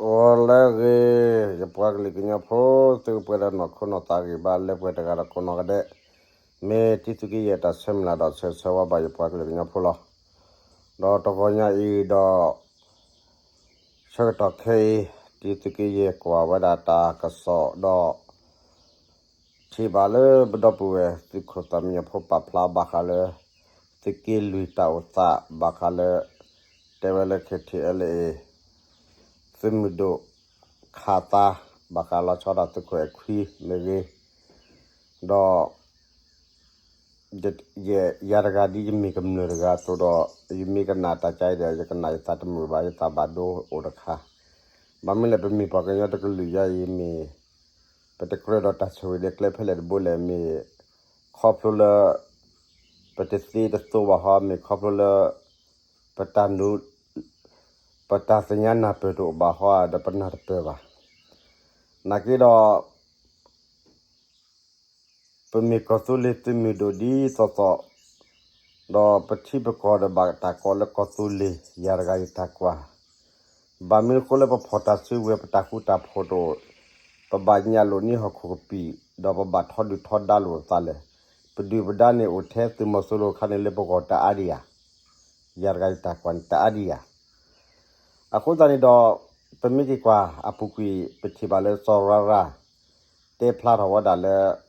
အိၣ်လၢအဂ့ၤ, ယပှၤကလုာ်ကညီဖိ သုကပှဲၤဒီးနီၢ်ခိနီၢ်သးဂံၢ်ဘါလၢပှဲၤတဂၤဒီးကိးနီၢ်ဂၤဒဲး, မ့ၢ်တံသုးက့ယဲၢ်တၢ်ဆၢမုၢ်လၢ်ဒီးဆၢဂ့ၤဆၢဝါဘၣ်ယပှၤကလုာ်ကညီဖိလီၤ. ဒီးတဂီၤညါအံၤဒီး ဆၢကတီၢ်ခဲအံၤ တံသုးက့ယဲၢ်ကွၢ်ဝဲဒၣ်တၢ်ကစီၣ်ဒီး ထံၣ်ဘၣ်လၢပဒီပုၢ်ဝဲၢ်သုးခိၣ်သးမံညီဖိပာ်ဖျါဘၣ်ဃးလၢ သုးက့လွံၢ်တၢ်အိၣ်သးဘၣ်ဃးလၢ တဲဝဲလၢ KTLA သုးမုၢ်ဒိၣ်ခးသါ ဘၣ်ဃးလီၤဆီဒၣ်သုးခိၣ်အဲၣ်ခွံမ့ၢ်ဂ့ၤ, ဒီး ယၤတဂၤဒ်ယမ့ၢ်ကမျၢၢ်တဂၤအသိးဒီး ယမ့ၢ်ကနၣ်တၢ်ကါအံၤဒီး ယကနၣ်ယသးတမုာ်ဘၣ်, ယသးဘၣ်ဒိအိၣ်တခါ. ဘၣ်မနုၤလဲၣ် ပမ့ၢ်ပှၤကညီတကလုာ်ယါအံၤမ့ၢ် ပတကြၢးဒီးတၢ်ဆိၣ်ဂ့ၤဒီးကျဲဖဲလဲၣ်တဘိလဲၣ်, မ့ၢ်ခီဖျိလၢ ပတသ့တသိးဘၣ်ဟီ, မ့ၢ်ခီဖျိလၢ ပတၢ်နူ ပတၢ်သ့ၣ်ညါနၢ်ပၢၢ်တအိၣ်ဘၣ်ဟီဒီး ပနၢ်တပၢၢ်ဘၣ်. နာ်က့ဒီး ပမ့ၢ်ကီၢ်သူလ့ၤသုးမုၢ်ဒိၣ်ဒ်သိးသိး, ဒီးပထံပကီၢ်ဒီးဘၣ်တၢ်ကိးလၢကီၢ်သူလ့ၤ, ယၤတဂၤယတၢ်ကွၢ်, ဘၣ်မနုၤအဃိလၢပဖီၣ်တၢ်စုဝဲၤ ပတၢ်ဃူတၢ်ဖိးတအိၣ်, ပဘၣ်ညၣ်လိာ်န့ၢ်ဟီၣ်ခိၣ်ကပံာ်, ဒီးပဘၣ်ထီဒုၣ်ထီဒါလိာ်ပသးလဲၣ်. ပဒုၣ်ပဒါန့ၣ်အိၣ်ထဲသုးမီၤစိရိၤအခါန့ၣ်လၢပဂီၢ်တအါဒံးဧါ, ယၤတဂၤယတၢ်ကွၢ်န့ၣ်တအါဒံးဧါ. အဃိသတးန့ၣ်ဒီး ပမ့ၢ်က့ၤကွၢ်အပူၤကွံာ် ပထံၣ်ဘၣ်လၢစီၤရၤရၤ တဲဖျါထီၣ်ဝဲဒၣ်လၢ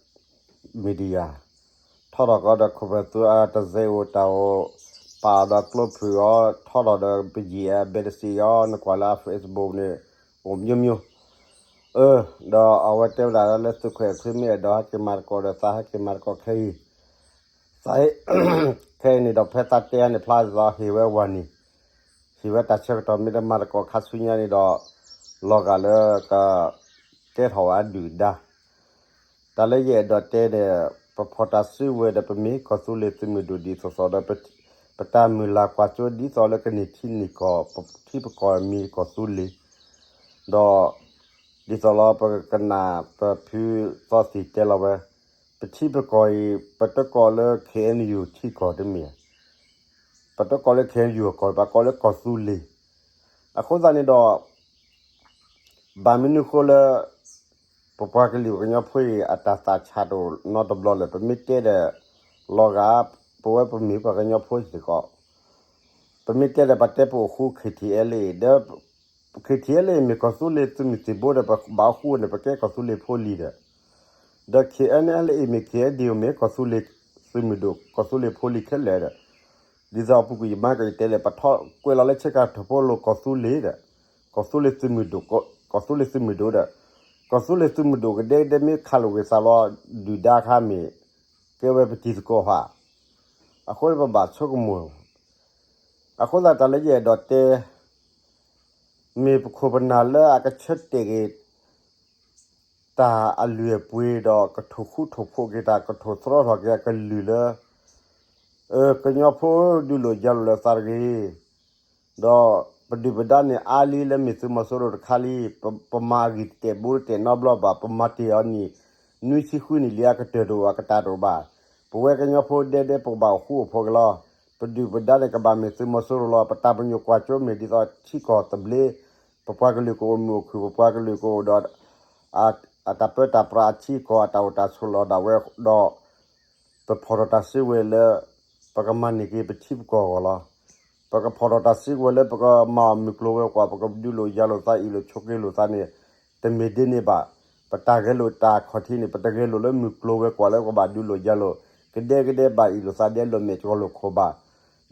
media, ထီထီၣ်ကီးဒီးခိၣ်ပသူအတစဲးအိၣ်တၢ်အိၣ်, ပာ်အီၤဒီးကျိဖုၣ်အီၤ, ထီထီၣ်ဒီးပယံာ်အဘဲတစံးအီၤ, နကွၢ်လၢအ Facebook န့ၣ် အိၣ်မျိုးမျိုး, အၢ, ဒီးအဝဲတဲဝဲဒၣ်လၢသုးခိၣ်အဲၣ်ခွံမ့ၢ်အဲၣ်ဒိးဟဲက့ၤမၤသကိးဒီးသးဟဲက့ၤမၤသကိးခဲအံၤ, သး ခဲအံၤန့ၣ်ဒီးဖဲသးတဲအါန့ၣ်ဖျါသးဟ့ၣ်ဝဲဝၤနံၤ, ဟ့ၣ်ဝဲတၢ်ဆၢကတီၢ်မ့ၢ်တမၤသကိးခါဆူညါန့ၣ်ဒီး လီၤဂာ်လၢက ကဲထီၣ်ဝဲအဒုၣ်အဒါ. တၢ်လၢယအဲၣ်ဒိးတဲဒီး ပဖီၣ်တၢ်စုဝဲၤဒီး ပမ့ၢ်ကီၢ်သူလ့ၤသုးမုၢ်ဒိၣ်ဒ်သိးသိးဒီး ပတၢ်မုၢ်လၢ်ကွၢ်စိဒ်သိးလၢကန့ၢ်ထံန့ၢ်ကီၢ် ပထံပကီၢ်မ့ၢ်ကီၢ်သူလ့ၤ, ဒီး ဒ်သိးလီၤ ပကနၣ်ပဖုသီသံၣ်တဲလီၤဝဲ, ပထံပကီၢ်အံၤ ပတကိးလၢ KNU ထံကီၢ်တမ့ၢ်, ပတကိးလၢ KNU အကီၢ် ပကိးလၢကီၢ်သူလ့ၤ. အဃိသတးန့ၣ်ဒီး ဘၣ်မနုၤအဃိလၢ ပပှၤကလုာ်ပှၤကညီဖိအံၤ အတၢ်သးဆးတအိၣ်နီတဘျီလဲၣ်. ပမ့ၢ်တဲဒီး လီၤဂာ် ပဝဲပမ့ၢ်ပှၤကညီဖိစ့ၢ်ကီး, ပမ့ၢ်တဲဒီး ပတဲပအိၣ်ဃူ KTLA ဒီး KTLA မ့ၢ်ကီၢ်သူလ့ၤသုးမုၢ်သံၣ်ဘိဒီး ပဘၣ်အိၣ်ဃူန့ၣ် ပကဲကီၢ်သူလ့ၤဖိလံၤဒီး, ဒီး KNLA မ့ၢ် KNDO မ့ၢ်ကီၢ်သူလ့ၤသုးမုၢ်ဒိၣ် ကီၢ်သူလ့ၤဖိလံၤခဲလၢာ်ဒီး, ဒ်သိးအပူၤကွံာ်ယမါကယတဲလဲၣ် ပထီၣ်ကွဲးလီၤလၢဆ့ကၤထၢၣ်ဖိလိာ်ကီၢ်သူလ့ၤဒီး, ကီၢ်သူလ့ၤသုးမုၢ်ဒိၣ်, ကီၢ်သူလ့ၤသုးမုၢ်ဒိၣ်ဒီး, ကီၢ်သူလ့ၤသုးမုၢ်ဒိၣ်ကဒဲကဒဲမ့ၢ်ခးလိာ်က့ၤသးလီၤ ဒုၣ်ဒါခါမ့ၢ် ကဲဝဲပတံၤသကိးဟး, အဃိပဘၣ်ဆိကမိၣ်, အဃိသတးတၢ်လၢယအဲၣ်ဒိးတဲ မ့ၢ်ပခိၣ်ပနၢ်လၢအကဆၢတဲာ်က့ၤ တၢ်အလုၢ်အပှ့ၤဒီး ကထိၣ်ဃူထိၣ်ဖိးက့ၤတၢ် ကထိၣ်သတြီထီၣ်က့ၤအကလုၢ်လၢ ကညီဖိဒုးလိာ်ယၤလိာ်လၢသးတဂ့ၤ, ဒီးပဒုၣ်ပဒါန့ၣ် အါလံလၢမ့ၢ်သုးမီၤစိရိၤတခါလံ, ပမၤအဂံၢ်တတဲာ်ဘိတတဲာ်နီတဘျီဘၣ်, ပမၤတ့ၢ်အီၤနံၣ် နွံဆံဃုနံၣ်လံ အကတၢၢ်တအိၣ် အကတၢၢ်တအိၣ်ဘၣ်. ပဝဲကညီဖိဒဲဒဲ ပကဘၣ်အိၣ်ဃူအိၣ်ဖိးက့ၤလီၤ. ပဒုၣ်ပဒါန့ၣ် ကဘၣ်မ့ၢ်သုးမီၤစိရိၤလီၤ. ပတၢ်ပညိၣ်ကွၢ်စိမ့ၢ်ဒ်သိးထံကီၢ်သဘျ့, ပပှၤကလုာ်ကအိၣ်မုာ်အိၣ်ခုၣ်, ပပှၤကလုာ်ကအိၣ်ဒီး အတၢ်ပၢတၢ်ပြးအထံအကီၢ် အတၢ်အိၣ်တၢ်ဆိးလီၤဒၣ်ဝဲဒီး ပဖီၣ်ထီၣ်တၢ်စုဝဲၤလၢ ပကမၤန့ၢ်က့ၤပထံပကီၢ်အဂီၢ်လီၤ. ပကဖီၣ်ထီၣ်တၢ်စုကဝဲၤလၢပကမၤအီၣ်မုၢ်ကျိၤဝဲၤကွာ်, ပကဒုးလိာ်ယၤလိာ်သးအံၤလိာ်ဆိးက့လိာ်သးန့ၣ် တမ့ၢ်ဒ်န့ၣ်ဘၣ်. ပတၢ်ဂဲၤလိာ်တၢ်ခီၣ်ထံးန့ၣ် ပတဂဲၤလိာ်လၢမုၢ်ကျိၤဝဲၤကွာ်လၢပကဘၣ်ဒုးလိာ်ယၤလိာ်, ကဒဲကဒဲဘၣ်အံၤလိာ်သးဒဲးလိာ်မဲာ်ကီလိာ်ခိၣ်ဘၣ်.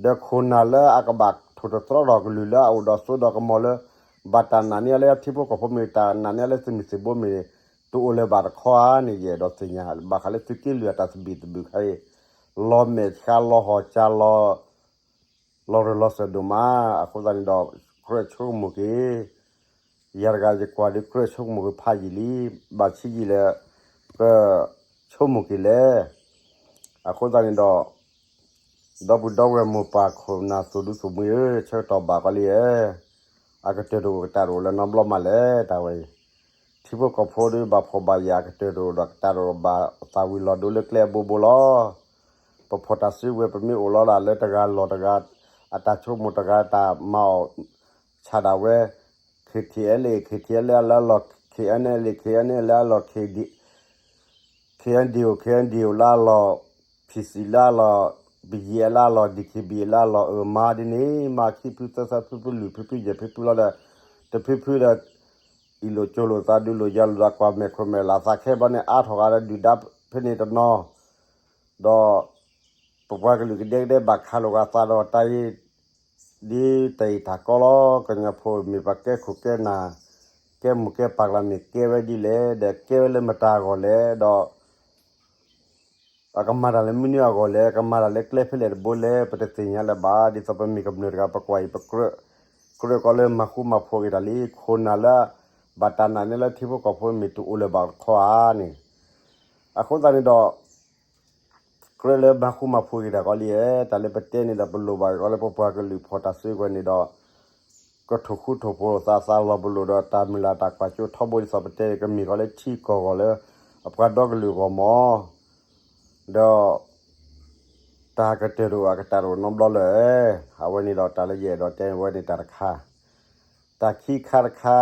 ဒီးခိၣ်နၢ်လၢအကဘၣ်ထိၣ်သတြီထီၣ်ကလုၢ်လၢအအိၣ်ဒီးစိဒီးကမီၤလၢ ဘၣ်တၢ်နာ်န့ၢ်အီၤလၢထံဖိကီၢ်ဖိမ့ၢ် တၢ်နာ်န့ၢ်အီၤလၢသုးမုၢ်သံၣ်ဘိမ့ၢ် တအိၣ်လၢၤဘၣ်တခီဧါန့ၣ် ယအဲၣ်ဒိးသ့ၣ်ညါ ဘၣ်ဃးလၢသုးက့လွံၢ်အတၢ်သဘံၣ်သဘုၣ်ခါအံၤ လီၤမဲာ်ဆှးလီၤဟီၣ်ကၢလီၤ လီၤရၢၢ်လီၤစၢၤဒိၣ်မး. အဃိသတးန့ၣ်ဒီး ကြၢးဆိကမိၣ်က့ၤ ယၤတဂၤယကွၢ်ဒီး ကြၢးဆိကမိၣ်က့ၤဖးယံာ်လံ, ဘၣ်ဆံးယံာ်လၢ ကဆိကမိၣ်က့ၤလဲၣ်. အဃိသတးန့ၣ်ဒီး ဒီပုၢ်ဒီဝဲၢ်မိၢ်ပၢ်ခိၣ်နၢ်သူၣ်ဒူသူၣ်မှံဧၢ, ဆၢကတီၢ်ဘၣ်ကီလံဧၢ, အကတၢၢ်တအိၣ်ကတၢၢ်တအိၣ်လၢၤနီတဘျီမးလဲၣ် တၢ်ဝဲအံၤ. ထံဖိကီၢ်ဖိဒီးဘၣ်ဖှီၣ်ဘၣ်ယာ် အကတၢၢ်တအိၣ်ဒီးကတၢၢ်တအိၣ် ဘၣ်သးဝံၤလီၤဒိလၢကျဲအဘိဘိလီၤ. ပဖီၣ်တၢ်စုကဝဲၤ ပမ့ၢ်အိၣ်လီၤဒၣ်လၢတဂၤလီၢ်တဂၤ အတၢ်ဆိကမိၣ်တဂၤ တၢ်မၤအီၣ်ဆၣ်ဒၣ်ဝဲ ခဲ KTLA, KTLA လၢအလီၢ် KNLA, KNLA လၢအလီၢ် KD, KNDO, KNDO လၢအလီၢ် PC လၢအလီၢ် BGF လၢအလီၢ် DKBA လၢအလီၢ် အၢ မၤဒ်န့ၣ် မၤခံဖုသၢသၢဖုဖုလွံၢ်ဖုဖုယဲၢ်ဖုဖုလီၤဒီး တဖုဖုဒီး အံၤလိာ်ကၠိလိာ်သးဒုးလိာ်ယၤလိာ်သးကွၢ်မဲာ်ခိၣ်မဲာ်လၢ်သးခဲဘျီန့ၣ် အါထီၣ်ဂၤဒီးဒုၣ်ဒါဖဲန့ၣ်တနီၤ ဒီး ပပှၤကလုာ်ကဒဲကဒဲဘၣ်ခးလိာ်ဂၤသးဒီးတၢ်အံၤ ဒ်တၢ်အံၤတၢ်ကီလီၤ ကညီဖိ မ့ၢ်ပှၤကဲခိၣ်ကဲနၢ် ကဲမိၢ်ကဲပၢ်ကျါမ့ၢ်ကဲဝဲဒ်လဲၣ် ဒီးကဲဝဲလၢမတၤအဂီၢ်လဲၣ် ဒီး အကမၤတၢ်လၢမနုၤအဂီၢ်လဲၣ် ကမၤတၢ်လၢကျဲဖဲလဲၣ်တဘိလဲၣ် ပတသ့ၣ်ညါလၢၤဘၣ် ဒ်သိးပမ့ၢ်ကမျၢၢ်တဂၤ ပကွၢ်အံၤ ပကြၢး ကြၢးကီးလၢမၤဃူမၤဖိးက့ၤတၢ်လံ ခိၣ်နၢ်လၢ ဘၣ်တၢ်နာ်န့ၢ်လၢထံဖိကီၢ်ဖိမ့ၢ်တအိၣ်လၢၤဘၣ်တခီဧါန့ၣ် အဃိသတးန့ၣ်ဒီး ကြၢးလၢမၤဃူမၤဖိးက့ၤတၢ်ကီလံဧါ တၢ်လၢပတဲန့ၣ်ဒီး ပလိၣ်ဘၣ်က့ၤကီးလၢပပှၤကလုာ်ဖီၣ်တၢ်စုကဝဲၤန့ၣ်ဒီး ကထိၣ်ဃူထိၣ်ဖိးလိာ်သးသးလီၤပလိာ်ဒီး တၢ်မုၢ်လၢ်တၢ်ကွၢ်စိထီဘိဒ်သိးပတဲန့ၣ် ကမ့ၢ်ကီးလၢထံကီၢ်ဂီၢ်လၢ အပှၤဒီကလုာ်အဂီၢ်မး ဒီး တၢ်ကတၢၢ်တအိၣ်အကတၢၢ်တအိၣ်နီတဘျီလၢၤ အဝဲန့ၣ်ဒီးတၢ်လၢယအဲၣ်ဒိးတဲဝဲန့ၣ်တၢ်တခါ တၢ်ခံခါတခါ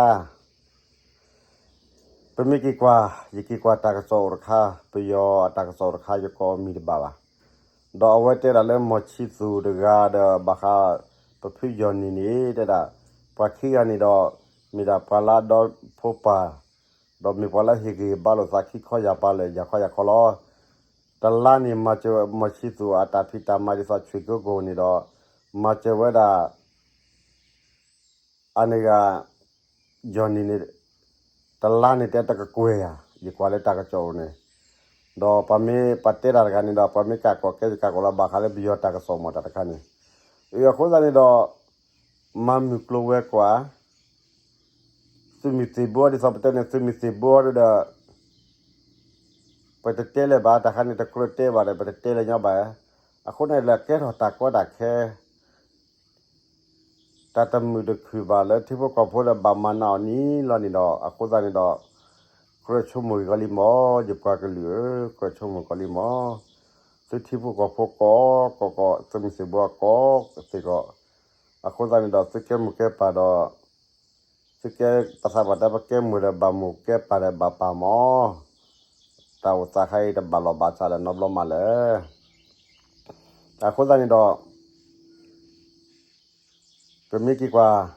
ပမ့ၢ်က့ၤကွၢ် ယက့ၤကွၢ်တၢ်ကစီၣ်အိၣ်တခါ ပယီၤအတၢ်ကစီၣ်အိၣ်တခါ ယကိးအမံၤတဘၣ်ဘၣ် ဒီးအဝဲတဲဒၣ်လၢမီၤဆံသူၣ်တဂၤဒီးဘၣ်ဃး ပဖုယီၢ်နံၣ်န့ၣ် တဲဒၣ် ပှၤခံဂၤန့ၣ်ဒီး မ့ၢ်ဒၣ်ပှၤလၢအဒီဖိပၢ် ဒီးမ့ၢ်ပှၤလၢဟ့ၣ်ဂံၢ်ဟ့ၣ်ဘါလိာ်သးခံခီယၢ်ပၤလၢာ် ယၢ်ခီယၢ်ခီလီၤ တလါန့ၣ် မၤစၢၤဝဲမီၤဆံသူၣ်အတၢ်ဖံးတၢ်မၤဒ်သိး ဆွ့ၣ်ကိကိၣ်န့ၣ်ဒီး မၤစၢၤဝဲဒၣ် အန့ၣ်ဂၤ ယီၢ်နံၣ်န့ၣ် တလါန့ၣ်တဲတကကွဲၢ်ယၤ ယကွၢ်လၢတၢ်ကစီၣ်အိၣ်န့ၣ် ဒီးပှၤမ့ၢ်ပှၤတဲတၢ်တဂၤန့ၣ်ဒီး ပှၤမ့ၢ်ကးကိးကဲယကးကိးလီၤ ဘၣ်ဃးလၢပယီၤတၢ်ကစီၣ်မီၤတၢ်တခါန့ၣ် အဃိသတးန့ၣ်ဒီး မၤမုၢ်ကျိၤဝဲၤကွာ် သုးမုၢ်သံၣ်ဘိဒ်သိးပတဲန့ၣ် သုးမုၢ်သံၣ်ဘိဒီး ပတတဲလၢၤဘၣ် တၢ်ခါန့ၣ်တကြၢးတဲဘၣ်ဒီး ပတတဲလၢၤညီဘၣ်. အဃိန့ၣ်လၢကဲထီၣ်တၢ်ကီတၢ်ခဲ တၢ်တမုာ်တခုၣ်ဘၣ်လၢထံဖိကီၢ်ဖိဒီးဘၣ်မၤနးအီၤနံၤလီၤန့ၣ်ဒီး အဃိသတးန့ၣ်ဒီး ကြၢးဆိကမိၣ်က့ၤကီးလံမီၤ ယပှၤကလုာ်ဧၢ, ကြၢးဆိကမိၣ်ကီးလံမီၤ. သုထံဖိကီၢ်ဖိကိးကီးကိး သုးမုၢ်သံၣ်ဘိကိးသ့ၣ်ကိး, အဃိသတးန့ၣ်ဒီး သုကဲမိၢ်ကဲပၢ်ဒီး သုကဲပသးပှၢ်တၢ် ပကဲမိၢ်ဒီးဘၣ်မိၢ် ကဲပၢ်ဒီးဘၣ်ပၢ်မီၤ. တၢ်အိၣ်သးခါအံၤတဘၣ်လီၢ်ဘၣ်စးလၢၤနီတဘျီမးလၢၤ. အဃိသတးန့ၣ်ဒီး ပမ့ၢ်က့ၤကွၢ်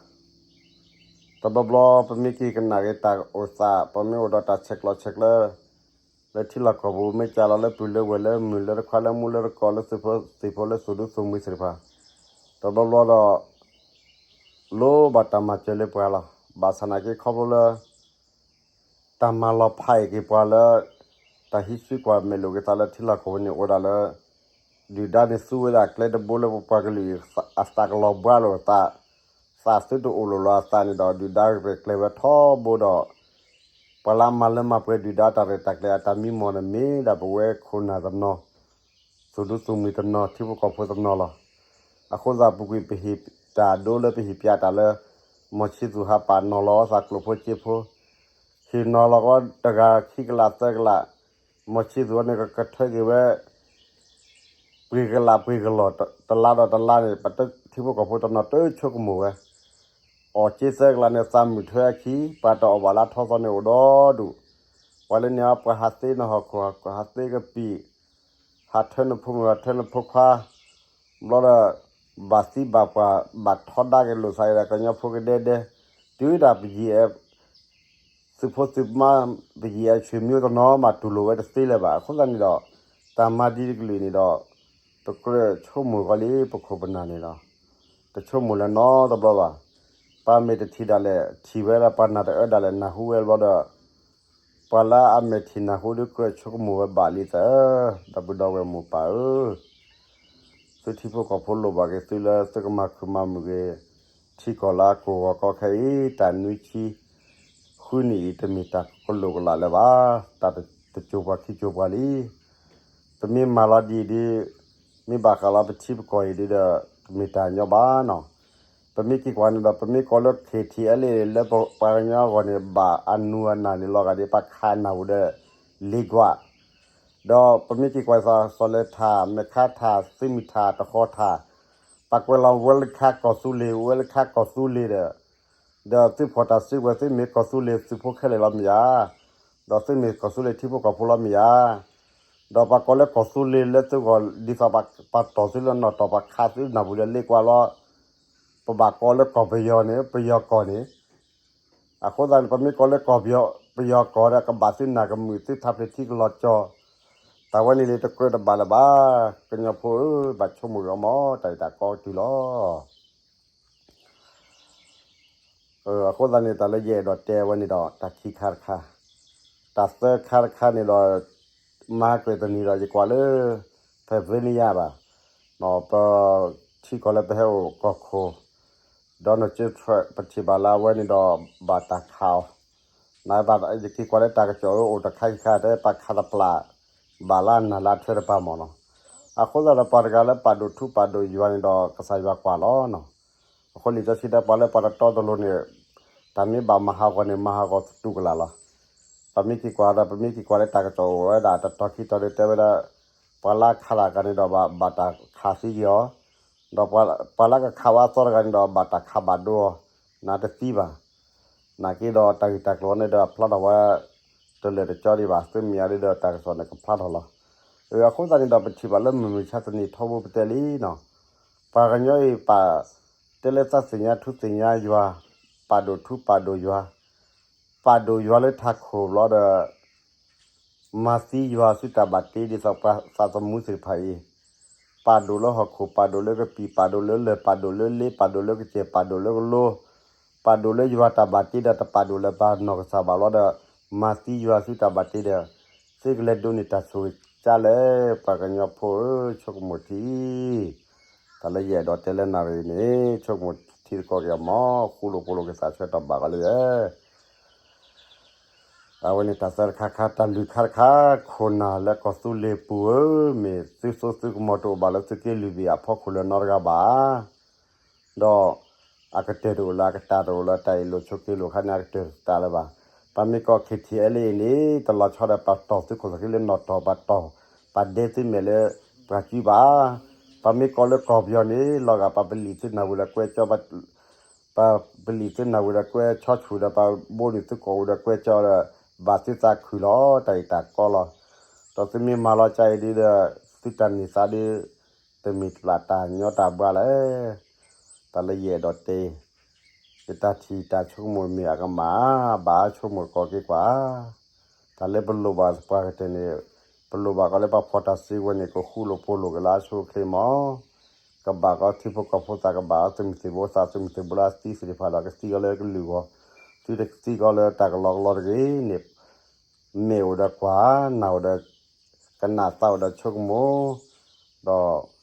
တဘျီဘျီ ပမ့ၢ်က့ၤကနၣ်က့ၤတၢ်အိၣ်သး ပမ့ၢ်အိၣ်ဒီးတၢ်ဆဲးကျိးဆဲးကျၢ လၢထံလီၢ်ကီၢ်ပူၤ မ့ၢ်ကးလီၤလၢပုၢ်လၢဝဲၢ်လၢမုၣ်လၢတခွါလၢမူလၢတကိးလၢသုးဖိသံၣ်ဖိလၢသူၣ်ဒူသးမုာ်သ့ၣ်တဖၣ် တဘျီဘျီဒီး လိၣ်ဘၣ်တၢ်မၤစၢၤလၢပှၤလီၤ. ဘၣ်ဆၣ်နာ်က့ခီဖျိလၢ တၢ်မၤလီၤဖးအံၤက့ၤပှၤလၢ တၢ်ဟံးစုကွၢ်မဲာ်လိာ်က့ၤသးလၢထံလီၢ်ကီၢ်ပူၤန့ၣ် အိၣ်ဒၣ်လၢ ဒုၣ်ဒါန့ၣ်သူဝဲဒၣ်ကျဲတဘိလၢပပှၤကလုာ်အံၤ အသးကလီၤဘှါလိာ်သး, သးသုတအိၣ်လိာ်လီၤအသးန့ၣ်ဒီး ဒုၣ်ဒါကကျဲၤဝဲထီဘိဒီး ပှၤလၢအမၤလၢမၤပှဲၤဒုၣ်ဒါတၢ်ရဲၣ်တၢ်ကျဲၤအတၢ်မံမီၢ်န့ၣ် မ့ၢ်ဒၣ်ပဝဲခိၣ်နၢ်တနီၤ, သူၣ်ဒူသးမုာ်တနီၤ ထံဖိကီၢ်ဖိတနီၤလီၤ. အဃိသတးပူၤကွံာ်ပဟ့ၣ်တၢ်ဒိလၢပဟ့ၣ်ပၠးတၢ်လၢ မီၤဆံသူၣ်ဟးပာ်နီၤလီၤသးကျိၣ်ဖိစ့ဖိ, ဟ့ၣ်နီၤလီၤကီးတဂၤခံကလးသၢကလး, မီၤဆံသူၣ်န့ၣ်ကကထၢက့ၤဝဲ ပှ့ၤကလးပှ့ၤကလီၢ် တလါဒီးတလါန့ၣ် ပထံဖိကီၢ်ဖိတနီၤတဆိကမိၣ်ဝဲ, အီၣ်က့သၢကလးန့ၣ် သးမုာ်ထွဲအခံ ပှၤတအီၣ်ဘၣ်လၢထီသီန့ၣ်အိၣ်ဒီဒူၣ်, ပှၤလၢန့ၣ် ပှၤဟးသ့နဟီၣ်ခိၣ် ဟးသ့ကပံာ်, ဟးထၢနဖိမုၣ် ဟးထၢနဖိခွါ, ဘျီဒီး ဘၣ်သံဘၣ်ပှၢ် ဘၣ်ထီဒါက့ၤလိာ်သးက့ၤဒီးကညီဖိကဒဲဒဲ, တုၤဒၣ်ပယံၤအဲ သုးဖိသုးမါ ပယံၤအဲဆွေမျိုးတနီၤမးတူၢ်လိာ်ဝဲတသ့လၢၤဘၣ်. အဃိသတးန့ၣ်ဒီး တၢ်မၤဒ်တကလုာ်န့ၣ်ဒီး ပကြၢးဆိကမိၣ်ကီးလံ ပခိၣ်ပနၢ်န့ၣ်ဒီး တဆိကမိၣ်လၢၤနီတဘျီဘၣ်. ပှၤမဲာ်တထံၣ်ဒၣ်လဲာ်ထံၣ်ဝဲဒီး ပှၤနၢ်တအၢဒၣ်လဲာ်နၢ်ဟူဝဲဘျီဒီး ပှၤလၢအမဲာ်ထံၣ်နၢ်ဟူဒီးကြၢးဆိကမိၣ်ဝဲဘၣ်လံသၢ, ဒီပုၢ်ဒီဝဲၢ်မိၢ်ပၢ်ဧၢ, သုထံဖိကီၢ်ဖိလိၣ်ဘၣ်က့ၤသုလၢသုကမၤခုၣ်မၤမုာ်က့ၤ ထံကီၢ်လၢအကိၢ်ဂီၤကီခဲအံၤ တၢ်နွံဆံဃုနံၣ်အံၤ တမ့ၢ်တၢ်ကလိာ်ကလးလၢၤဘၣ်, တၢ်တစိၤပှၤခံစိၤပှၤလံ. ပမ့ၢ်မၤလီၤဒ်အံၤဒီး မ့ၢ်ဘၣ်ဃးလီၤပထံပကီၢ်အံၤဒီး တမ့ၢ်တၢ်ညီဘၣ်နီၤ. ပမ့ၢ်က့ၤကွၢ်န့ၣ်ဒီး ပမ့ၢ်ကိးလၢ KTLA လၢပပှၤကညီအဂီၢ်န့ၣ် ဘၣ်အနူအနၢ်န့ၣ်လီၤဂာ်ဒ် ပှၤခးနၢ်ဟူဒီးလ့ကွၢ် ဒီးပမ့ၢ်က့ၤကွၢ်သး စီၤလဲၤထၣ် မဲာ်ခါထၣ် သုးမုၢ်ထၣ် တဃီထၣ်, ပှၤကွဲးလီၤဝဲလၢခါကီၢ်သူလ့ၤ ဝဲလၢခါကီၢ်သူလ့ၤဒီး ဒီးသုဖီၣ်တၢ်စုကဝဲၤ သုမ့ၢ်ကီၢ်သူလ့ၤသုးဖိခဲလၢာ်လီၤမ့ၢ်ဧါ, ဒီးသုမ့ၢ်ကီၢ်သူလ့ၤထံဖိကီၢ်ဖိလီၤမ့ၢ်ဧါ, ဒီးပှၤကိးလၢကီၢ်သူလ့ၤလၢသုဂီၢ် ဒ်သိးပှၤပာ်တီၢ်သုလၢနီၢ်တီၢ် ပှၤခးသုနၢ်ပူၤလၢလ့ကွၢ်လီၤ, ပဘၣ်ကိးလၢကီၢ်ပယီၤန့ၣ် ပယီၤကီၢ်န့ၣ် အဃိသတးန့ၣ် ပမ့ၢ်ကိးလၢကီၢ်ပယီၤကီၢ်ဒီး ကဘၣ်သုနၢ်ကမုာ် သုထးဖျ့ထံကလီၤကၠီၤ, တၢ်ဝဲန့ၣ်လံတကြၢးတဘၣ်လၢၤဘၣ်, ကညီဖိဧၢ, ဘၣ်ဆိကမိၣ်ဂ့ၤအီၤမး, တၢ်အံၤတၢ်ကီတုၤလီၤ. အဃိသတးန့ၣ် တၢ်လၢယအဲၣ်ဒိးတဲဝဲန့ၣ်ဒီး တၢ်ခံခါတခါ, တၢ်သၢခါတခါန့ၣ်ဒီး မၤက့ၤတနံၤဒီး ယကွၢ်လၢ Pennsylvania ဘၣ်, ပ ထံကီၢ်လၢပဟဲအိၣ်ကီၢ်ခိၣ် Donald Trump ပထံၣ်ဘၣ်လၢအဝဲန့ၣ်ဒီး ဘၣ်တၢ်ခးအီၤ, နဘၣ်ယက့ၤကွၢ်လၢတၢ်ကစီၣ် အိၣ်တခါခံခါ တဲပာ်ခးတပျၢ် ဘၣ်လၢအနၢ်လၢအထွဲတပၤမးနီၤ, အဃိသတးဒီး ပှၤတဂၤလၢပာ်ဒိၣ်ထူပာ်ဒိၣ်ယွၤန့ၣ်ဒီး ကစၢ်ယွၤကွၢ်လီၤနီၤ, အဃိန့ၣ် ကၢ်ဆံဒၢပှၤလၢပှၤတတီတလိၤန့ၣ် တၢ်မ့ၢ်ဘၣ်မၤဟးဂီၤန့ၣ် မၤဟးဂီၤသတူၢ်ကလာ်လီၤ. ပမ့ၢ်က့ၤကွၢ်ဒီး ပမ့ၢ်က့ၤကွၢ်လၢတၢ်ကစီၣ်အိၣ်ဝဲဒၣ် တတီခံတီၤဒီး တဲဝဲဒၣ် ပှၤလၢအခးတၢ်ကန့ၣ်ဒီး ဘၣ်တၢ်ခးသံက့ၤအီၤ, ဒီးပှၤလၢကခးဝဲအသီတဂၤန့ၣ်ဒီး ဘၣ်တၢ်ခးဘၣ်ဒိအီၤ, နတသံဘၣ်. နာ်က့ဒီးတၢ်ဂ့ၢ်တၢ်ကျိၤန့ၣ်ဒီး အဖျါထီၣ်ဝဲ တလၢာ်တကၠီဒံးဘၣ်, သုမ့ၢ်အီၤဒ်ဒီးတၢ်ကစီၣ်န့ၣ်ကဖျါထီၣ်လီၤ. အဃိသတးန့ၣ်ဒီး ပထံၣ်ဘၣ်လၢမုၢ်မဆါတနံၤထီဘိပတဲလံနီၤ, ပှၤကညီအံၤပာ် တဲလၢသးသ့ၣ်ညါထူသ့ၣ်ညါယွၤ, ပာ်ဒိၣ်ထူပာ်ဒိၣ်ယွၤ, ပာ်ဒိၣ်ယွၤလၢထးခိၣ်ဘျီဒီး မၤသံယွၤဆူတၢ်ဘၣ်တ့ဒ်သိးပှၤသးသမူသ့ၣ်တဖၣ်အံၤ, ပာ်ဒိၣ်လၢဟီၣ်ခိၣ် ပာ်ဒိၣ်လၢကပံာ် ပာ်ဒိၣ်လၢလၢၢ် ပာ်ဒိၣ်လၢလ့ ပာ်ဒိၣ်လၢကစၢၢ် ပာ်ဒိၣ်လၢကလိ, ပာ်ဒိၣ်လၢယွၤတၢ်ဘၣ်တ့ဒီး တပာ်ဒိၣ်လၢၤဘၣ်နီၢ်ကစၢ်ဘၣ်လီၤဒီး မၤသံယွၤဆူတၢ်ဘၣ်တ့ဒီး သုကလဲၤဒိးန့ၢ်တၢ်ဆိၣ်ဂ့ၤကၢ်လဲၣ် ပှၤကညီဖိဧၢ, ဆိကမိၣ်ထံ တၢ်လၢယအဲၣ်ဒိးတဲလၢနၣ်ရံၣ်န့ၣ် ဆိကမိၣ်ထံသကိးက့ၤအီၤမး, ဃူလိာ်ဖိးလိာ်က့ၤသးဆၢကတီၢ်ဘၣ်ကီးလၢယဲ အဝဲန့ၣ်တၢ်သၢတခါခါ, တၢ်လွံၢ်ခါတခါ, ခိၣ်နၢ်လၢကီၢ်သူလ့ၤပူၤဧၢ, မ့ၢ်သုသိသုကမီၤတအိၣ်ဘၣ်လၢသုက့လွံၢ်ဘ့ၣ်အဖီခိၣ်လၢၤနီတဂၤဘၣ်. ဒီးအကတၢၢ်တအိၣ်လၢၤ အကတၢၢ်တအိၣ်လၢၤ တၢ်အ့ၣ်လိာ်ဆိးက့လိာ်ခါန့ၣ် အကတၢၢ်တသးလၢၤဘၣ်. ပမ့ၢ်ကီၢ် K T L A န့ၣ် တလီၤဆီဒီးပာ်တီၢ်သုခိၣ်သးခံလၢနီၢ်တီၢ် ပာ်တီၢ် ပာ်ဒဲသုမဲာ်လၢပှၤစုဘၣ်. ပမ့ၢ်ကီၢ်လၢကီၢ်ပယီၤန့ၣ် လီၤဂာ်ပပလံာ်သုနၢ်ဝံၤဒီးကွဲကၠီ ပပလံာ်သုနၢ်ဝံၤဒီးကွဲဆီဆူၣ်ဒီး ပဘိန့ၢ်သုကိာ်ဝံၤဒီးကွဲကၠီဒီး ဘၣ်သုသးခုၣ်လီၤ တၢ်အံၤတၢ်ကီလီၤ. ဒီးသုမ့ၢ်မၤလီၤကၢ်အံၤဒ်ဒီး သုတၢ်န့ၢ်သါဒ် တမ့ၢ်တၢ်ညီတၢ်ဘှါလဲၣ်. တၢ်လၢယအဲၣ်ဒိးတဲ ယတၢ်ထံၣ်တၢ်ဆိကမိၣ်မ့ၢ်အကမၣ် ဘၣ်ဆိကမိၣ်ကီးက့ၤကွၢ်. တၢ်လၢပလိၣ်ဘၣ်ပှၤကတၢၢ်န့ၣ် ပလိၣ်ဘၣ်ကီးလၢပှၤဖီၣ်တၢ်စုကဝဲၤန့ၣ် ကဃူလိာ်ဖိးလိာ်က့ၤလၢအဆိအချ့မး. ကဘၣ်ကီးထံဖိကီၢ်ဖိသး ကဘၣ်အီၤသုးမုၢ်သံၣ်ဘိသး သုးမုၢ်သံၣ်ဘိလၢအသံသ့ၣ်တဖၣ်ဒီး ကသံကီးလၢကလုၢ်အဂီၢ်, သုတသံကီးလၢတၢ်ကလီကလီတဂ့ၤန့ၣ် မ့ၢ်အိၣ်ဒီးကွၢ်, နၢ်အိၣ်ဒီးကနၣ် သးအိၣ်ဒီးဆိကမိၣ်, ဒီး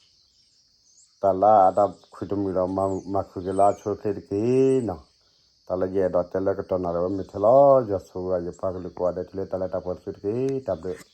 တၢ်လၢအတၢ်ခုၣ်တမုာ်ဒီး မၤခုၣ်က့ၤလၢအဆိအချ့တက့ၢ်နီၤ. တၢ်လၢယအဲၣ်ဒိးတဲလၢကတီၢ်နၣ်ရံၣ်ဝဲမ့ၢ်ထဲလီၤ. ယွၤဆိၣ်ဂ့ၤယပှၤကလုာ်ကိးဂၤဒဲး တုၤလၢတၢ်လၢတၢ်ပှဲၤတစုတက့ၢ်. တၢ်ဘျုး